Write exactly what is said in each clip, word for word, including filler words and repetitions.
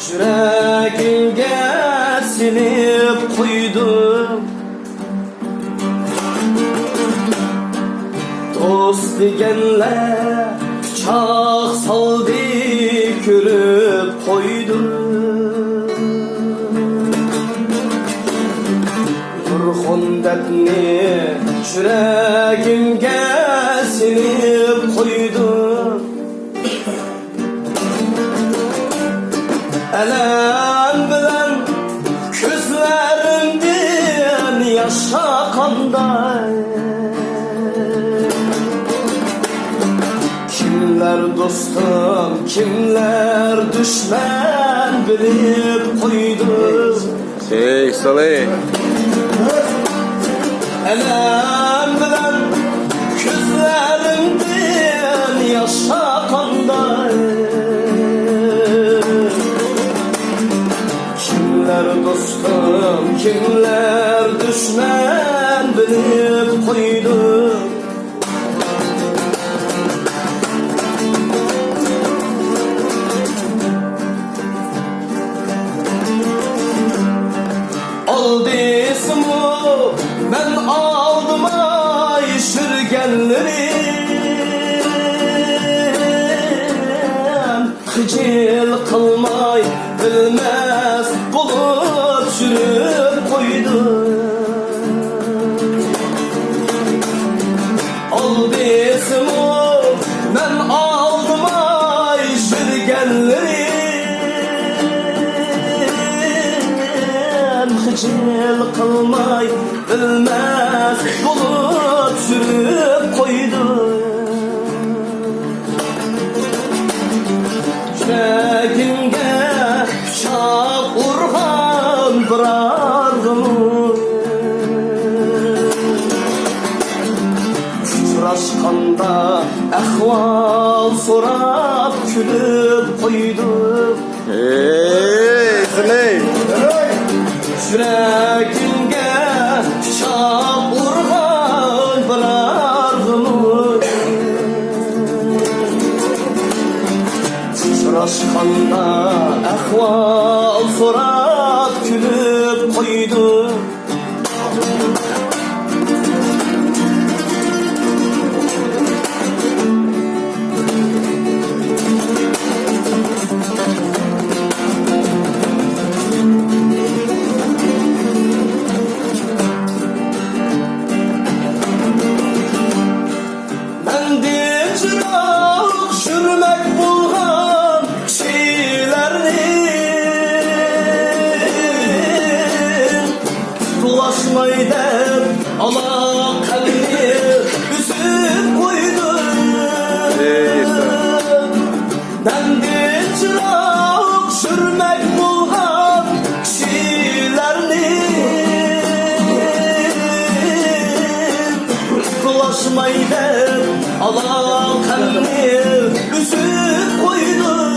يۈرەكىمگە سېلىپ قويدۇم. دوست دېگەنلەر پىچاق سالدى، كۆرۈپ قويدۇم. نۇرغۇن دەردنى يۈرەكىمگە سېلىپ قويدۇم. ئەلەم بىلەن كۆزلىرىمدىن ياش ئاققاندا، كىملەر دوستۇم، كىملەر دۈشمەن بىلىپ قويدۇم. ھەي، سالى. ئەلەم بىلەن كۆزلىرىمدىن ياش ئاققاندا، كىملەر دوستۇم، كىملەر دۈشمەن بىلىپ قويدۇم. ئالدىسىمۇ مەن ئالدىماي يۈرگەنلىرىم، خىجىل قىلماي بىلمەس بولۇپ يۈرۈپ قويدۇم. ئالدىسىمۇ مەن ئالدىماي يۈرگەنلىرىم، خىجىل قىلماي بىلمەس بولۇپ يۈرۈپ قويدۇم. يۈرەكىمگە پىچاق ئۇرغان بىر ئارغىمۇ، ئۇچراشقاندا ئەھۋال سوراپ كۈلۈپ قويدۇم. ھەي، سىلەي. يۈرەكىمگە پىچاق ئۇرغان بىر ئارغىمۇ، ئۇچراشقاندا ئەھۋال سوراپ كۈلۈپ قويدۇم. مەندىن يىراق يۈرمەك بولغان كىشىلەرنى قۇتۇلاشماي دەپ ئالاقەمنى ئۈزۈپ قويدۇم. مەندىن يىراق يۈرمەك بولغان كىشىلەرنى قۇتۇلاشماي دەپ ئالاقەمنى ئۈزۈپ قويدۇم.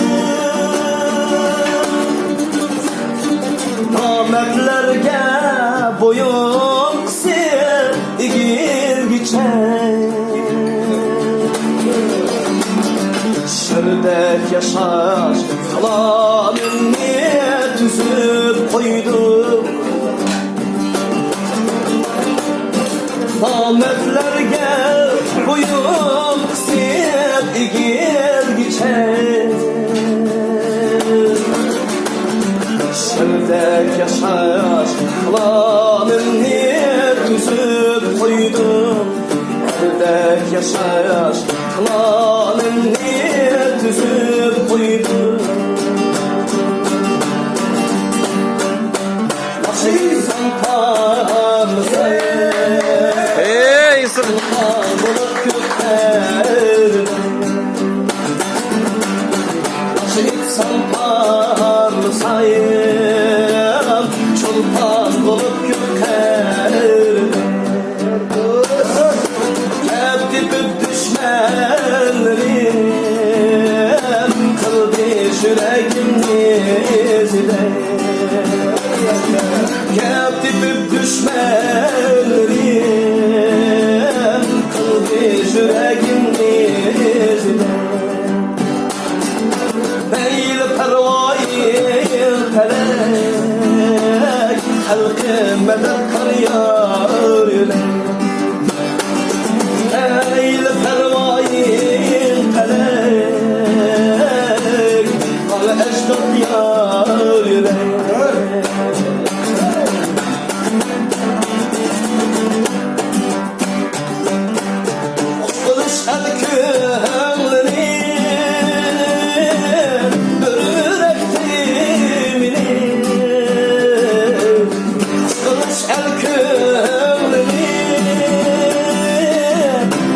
نامەردلەرگە بويۇن قىسىپ ئېگىلگۈچە، شىردەك ياشاش پىلانىمنى تۈزۈپ قويدۇم. نامەردلەرگە بويۇن قىسىپ ئېگىلگۈچە، شىردەك ياشاش پىلانىمنى تۈزۈپ قويدۇم. شىردەك ياشاش پىلانىمنى تۈزۈپ قويدۇم. ياخشى ئىنسان پارلىسا، ھەي، ئىنسان. بولۇپ كۆكلەردە. ياخشى ئىنسان پارلىسا، چولپان بولۇپ كۆكلەردە. كەپ تېپىپ دۈشمەنلىرىم، قىلدى يۈرەكىمنى ئېزىدەك. كەپ تېپىپ دۈشمەنلىرىم، قىلدى يۈرەكىمنى ئېزىدەك. مەيلى پەرۋايىم پەلەك، خەلقىم مەدەتكار يار يۆلەك. ئەيلە پەرۋايىڭ پەلەك، ئانا ئەجداد يار يۆلەك. قۇتقۇزۇش ئەل كۆڭلىنى، بىر يۈرەك تېمىنى. قۇتقۇزۇش ئەل كۆڭلىنى،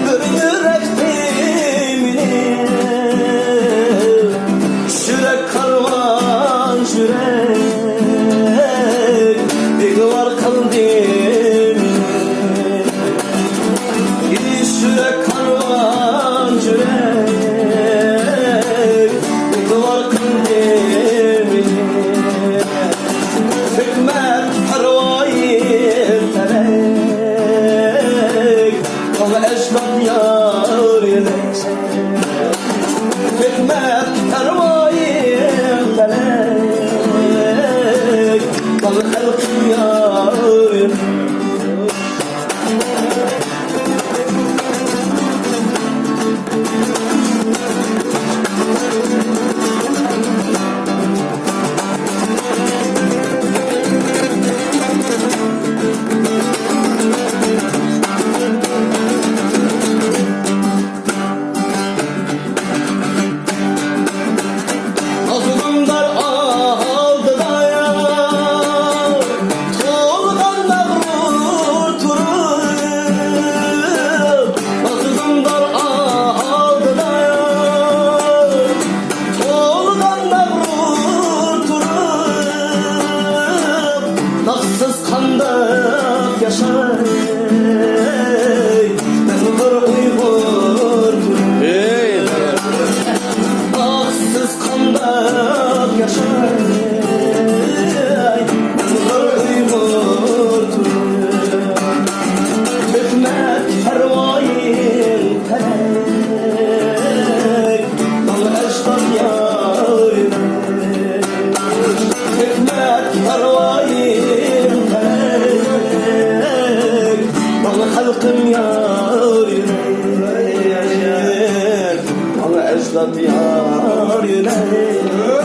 بىر يۈرەك تېمىنى. يۈرەك كارۋان يۈرەك، بىگۇۋار قىلدى مېنى. يۈرەك كارۋان يۈرەك، بىگۇۋار قىلدى مېنى. ھېكمەت پەرۋايى پەلەك، ئانا ئەجداد يار يۆلەك. ھېكمەت پەرۋايى پەلەك، ئانا خەلقىم يار يۆلەك. مەزلۇملار ئالدىدا تولغان مەغرۇر تۇرۇپ، مەزلۇملار ئالدىدا تولغان مەغرۇر تۇرۇپ، ھەقسىز قانداق ياشاي مەن بىر ئۇيغۇر تۇرۇپ؟ ھەقسىز قانداق ياشاي مەن بىر ئۇيغۇر تۇرۇپ؟ ھېكمەت پەرۋايىڭ پەلەك، ماڭا ئەجداد يار يۆلەك. ھېكمەت پەرۋايىڭ پەلەك، ماڭا خەلقىم يار يۆلەك، ماڭا ئەجداد يار يۆلەك.